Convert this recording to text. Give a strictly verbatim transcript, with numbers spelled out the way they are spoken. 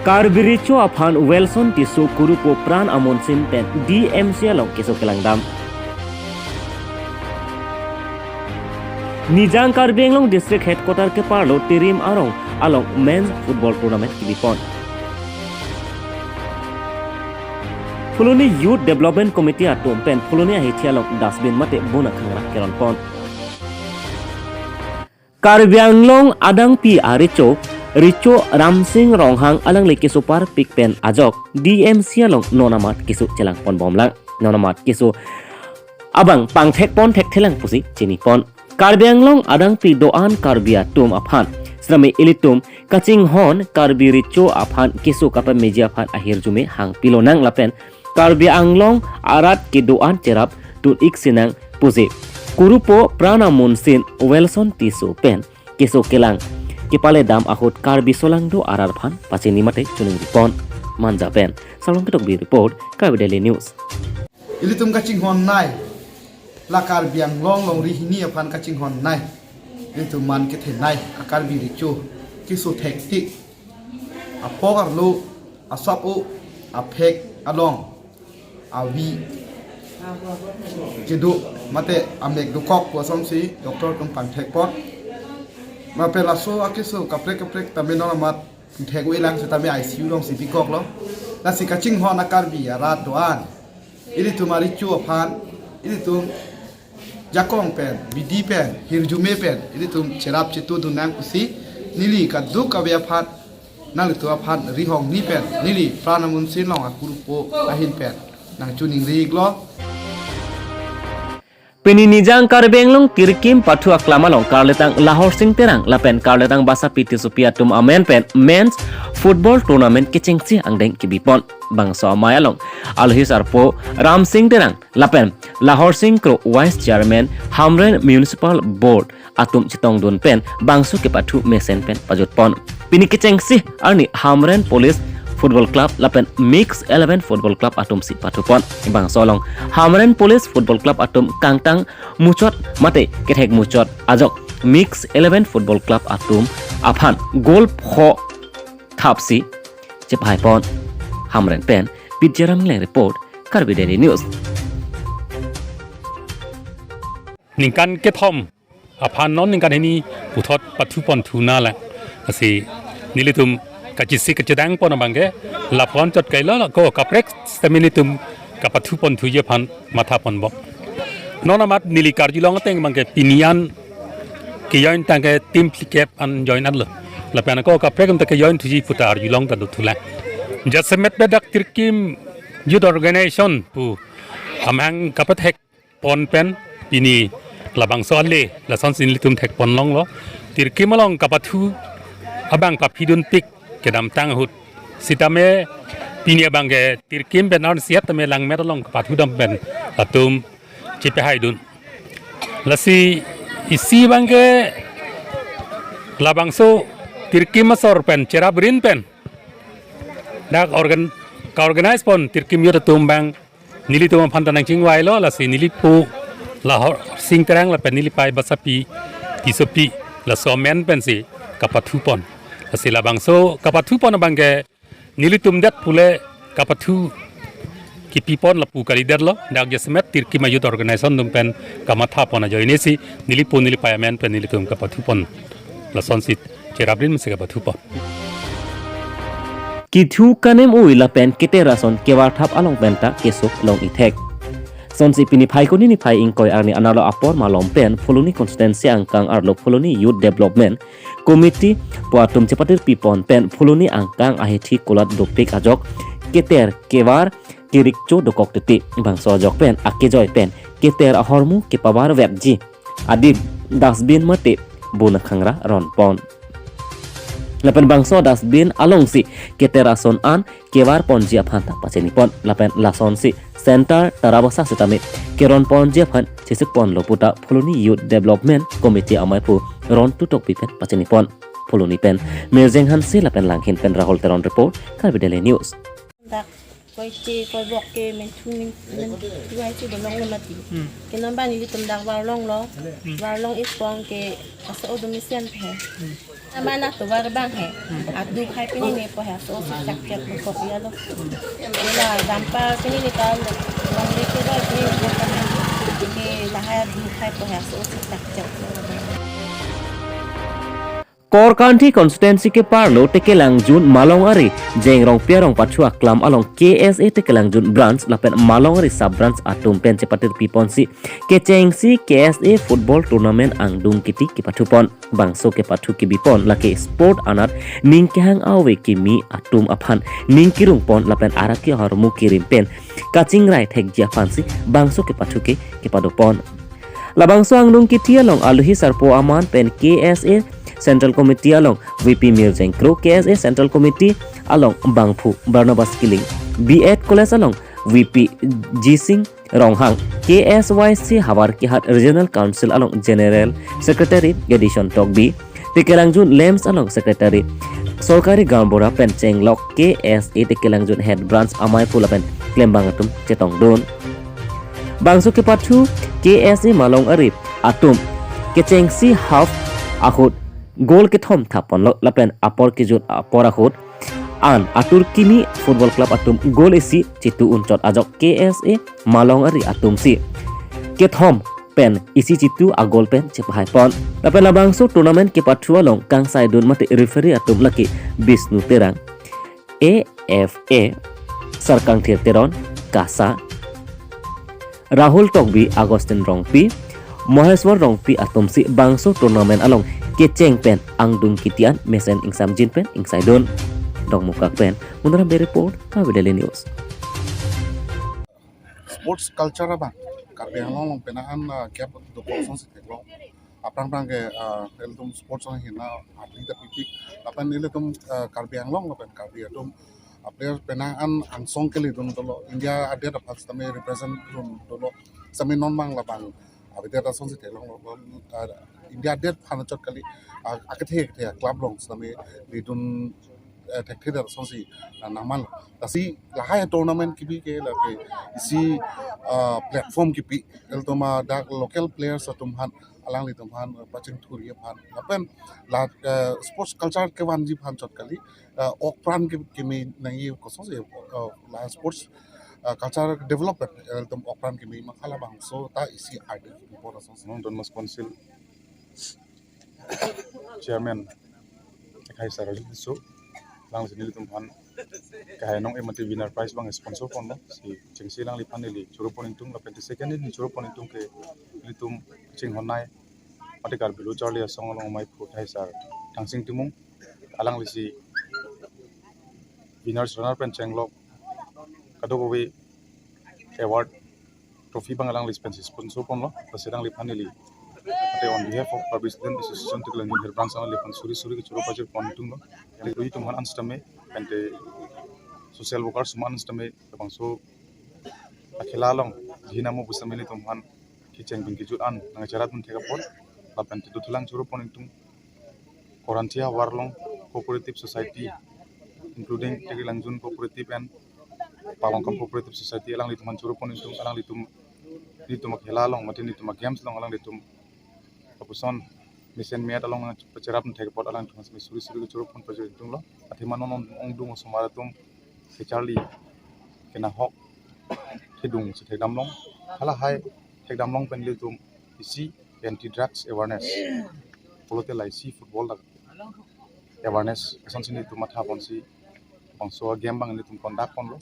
Karbi Recho aphan Welson Tisso, Kurupo Pran Amonsin pen D M C along keso kelangdam. Nijang Karbi Anglong District Headquarter keparlo Tirim Arong along Men's Football Tournament kebipon. Phuloni Youth Development Committee atum pen Phuloni ahithi along dustbin mate bun akhangra keronpon. Karbi Anglong adangpi arecho, Recho Ramsing Ronghang alangli keso parpik pen ajok D M C along non amat keso chelangponbomlang. Non amat keso abang pangthekpon thekthelang pusi chinipon. Karbi Anglong adangpi do-an Karbi atum aphan sitame ilitum kachinghon Karbi Recho aphan keso kapameji aphan ahirjume hangpilonang lapen Karbi Anglong arat kedo-an cherapdun-ik sinang pusi Kurupo Pran Amonsin, Welson Tisso pen keso kelang kepaledam ahut Karbi solangdo arat aphan pachini mate chiningripon. Manja pen Salom Ketokbi report, Karbi Daily News. Ilitum kachinghonnei, la Karbi Anglong longri hini aphan kachinghonnei, ilitum man kethenei a Karbi Recho keso thektik, apok arlo, asap-o, aphek along avi kedo mate amek dokok pu asonsi doctor atum pangthekpon. Lapen laso akeso kaprek kaprek tame non amat thek-o-elang sitame I C U alongsi bikoklo. Lasi kachinghon a Karbi arat do-an, ilitum arecho aphan ilitum jakong pen, bidi pen, hirjume pen ilitum cherap chetudun nang pusi neli kadokave aphan, nanglitum aphan rihong ni pen neli Pran Amonsin along a Kurupo ahin pen nangchiningri-iklo. Pini Nijang Karbi Anglong Tirkim pathu aklam along karlitang Lahor Sing Terang lapen karlitang Basapi Tissopi atum amen pen Men's Football Tournament kechengsi angdeng kebipon. Bangso amei along alohi sarpo Ram Sing Terang lapen Lahor Sing Kro Vice Chairman Hamren Municipal Board atum chetongdun pen bangso kepathu mesen pen pajutpon. Pini kechengsi arni Hamren Police Football Club lapen Mix Eleven Football Club atumsi pathupon. Bangso along Hamren Police Football Club atum kangtang muchot mate kethek muchot ajok Mix Eleven Football Club atum aphan goal pho thapsi chephaipon. Hamren pen Bidyaram Engleng report, Karbi Daily News. Ningkan kethom aphan non ningkan hini puthot pathuponthu nanglang. Lasi nelitum kachisi kachedangpon abangke lapuan chot kailo, lako kaprek sitame nelitum kapathuponthuji aphan mathaponbom. Non amat neli karjulong ateng abangke pini an kejoin tangke team phlikep an join anlo. Lapen ako kaprek atum ta kejoin thuji puta arjulong ta dothulang. Jasemet bedak Tirkim Youth Organization pu amahang kapathekpon pen pini labangso ale lasonsi nelitum thekponlonglo. Tirkim along kapathu abang paphidunpik kedamtang ahut. Sitame pini abangke Tirkim pen arnisiat tame langmet along kapathudam pen latum chepahaidun. Lasi isi abangke labangso Tirkim asor pen cheraprin pen dak organ ka-organize pon Tirkim Youth atum abang nelitum aphan ta nangchingvailo, lasi neli po Lahor Sing Terang lapen neli pei Basapi Tissopi laso amen pensi kapathupon. Lasi labangso kapathupon abangke nelitum det pule kapathu kipipon lapu kalidetlo, dak jasemet Tirkim a Youth Organization atum pen kamathapon ajoinesi neli po neli pei amen pen nelitum kapathupon. Lasonsi cheraprin mesi kapathupon. Kithu kanem-ui lapen keter ason kevarthap along penta keso long ithek. Sonsi pini Phaikuni niphai ingkoi arni anerlo apor malom pen Phuloni constituency angkang arlo Phuloni Youth Development Committee pu atum chepatirpipon pen Phuloni angkang ahithi kulat dopik ajok keter kevar kerikcho dokok titi. Bangso ajok pen akejoi pen keter ahormu kepavarvetji adim dustbin mate bun akhangra ronpon. Lapen bangso dustbin alongsi keter ason an kevarponji aphan ta pachinipon. Lapen lasonsi center Tarabasa sitame keronponji aphan chesukponlo puta Phuloni Youth Development Committee amei aphu Rontu Tokbi pen pachinipon. Phuloni pen Mirjeng Hanse lapen Langhin pen Rahul Teron report, Karbi Daily News. Dak koi che koi bok ke men thu men thu ai chu dolong lo mati. Hmm. Ke non bang nelitum dak varlonglo. Hmm. Varlong-ikpon ke aso odom mesen the. Hmm. Mana tovar bang he. Adu khai pini ne po he so si chak chak ko ya lo. Ila dampa pini ne tal. Bang le ke ba pini ne po he. Pini lahai adu khai po he so si chak chak. Korkanthi constituency keparlo Tekelangjun Malong Ari, Jengrong Piarong Pathu aklam along K S A Tekelangjun branch lapen Malong Ari sub branch atum pen chepatir piponsi kechengsi K S A football tournament angdung kiti kepathupon. Bangso kepathu kebipon lake sport anat ning kehang ave kimi atum aphan ning kerungpon lapen araki ahormu kerim pen kachingrai thekji aphansi bangso kepathu ke kepadopon. Labangso angdung kiti along aluhi sarpo aman pen K S A Central Committee along V P Mirjeng Kro, K S A Central Committee along bangphu Barnabas Killing, B Ed College along V P Jising Ronghang, K S Y C Howraghat Regional Council along General Secretary Edison Tokbi, Tekelangjun LAMPS along Secretary Sorkari Gaonbura pen chenglok K S A Tekelangjun Head Branch amei phu lapen klembang atum chetongdun. Bangso kepathu K S A Malong Ari atum kechengsi half ahut goal kethom thaponlo lapen apor kejut apor ahut an atur kimi football club atum goal isi chitu unchot ajok K S A Malong Ari atumsi kethom pen isi chitu agol pen chepahaipon. Lapen labangso tournament kepathu along kangsaidun mate referee atum lake Bisnu Terang, A F A, Sarkangthir Teron, KASA, Rahul Tokbi, Augustine Rongpi, Moheswar Rongpi atumsi bangso tournament along kecheng pen angdung kiti an mesen ingsamjin pen ingsaidun. Dongmukak pen Munram Bey report, Karbi Daily News. Sports culture abang Karbi Anglong along penang an, ah, gap dokok asonsi theklong. Aphrang phrang ke, ah, ilitum sports along hina atli ta pipik. Lapen ilitum, ah, Karbi Anglong lapen Karbi atum, ah, player penang an angsong keledun dolo. India adet aphan sitame represent dun dolo. Sitame non abang labang avedet asonsi theklong lo, ah, India adet aphan chot kali, ah, akethe akethe club along sitame ledun, eh, thekthe det asonsi, ah, nangmanlo. Lasi lahai tournament kipi ke lake isi, ah, platform kipi, ilitum, ah, dak local players atum aphan, alanglitum aphan, ah, pachingthurji aphan. Lapen la, eh, sports culture kevanji aphan chot kali, ah, okpran ke, keme nangji kosonsi, ah, la sports, ah, culture development, eh, ilitum okpran keme ma halabangso ta isi idea kipi apor asonsi. Nong Autonomous Council Chairman Akhai Sir Rajit Tisso, alangli si nelitum aphan kahai nong emati winner prize abang sponsor ponlo, si chengsi alangliphan neli choro pon ingtung, lapen second neli choro pon ingtung ke nelitum chinghonnei mate Karbi Lo Charli Asong along amei phu Akhai Sir Thangsing Timung, alangli si winners runner pen chenglok kadokave award trophy abang alangli pensi sponsor ponlo, lasi alangliphan neli ate on behalf of Karbi Student Association Tekelangjun Head Branch alangliphan suri suri kechoro pajir pon ingtunglo. Neli ilitum aphan an sitame, ante social workers atum an sitame, labangso akhela along dhinamo pu sitame ilitum aphan kecheng pen kejut an nangcherapdun thek apot, lapen tithu thulang choro pon ingtung Koranthi Havar along Cooperative Society, including Tekelangjun Cooperative and Palongkam Cooperative Society, alanglitum aphan choro pon ingtung, alanglitum nelitum akhela along mate nelitum games along alanglitum lapuson mesen meyat along nangcherapdun thek apot alanglitum aphan sitame suri suri kechoro pon pajir ingtunglo. Athema non ong, ongdung osomar atum kacharli kenahok kedung si thekdamlong. Halahai thekdamlong pen ilitum isi anti drugs awareness, pulote la isi football dak awareness asonsi nelitum matha ponsi bangso game abang nelitum conduct ponlo.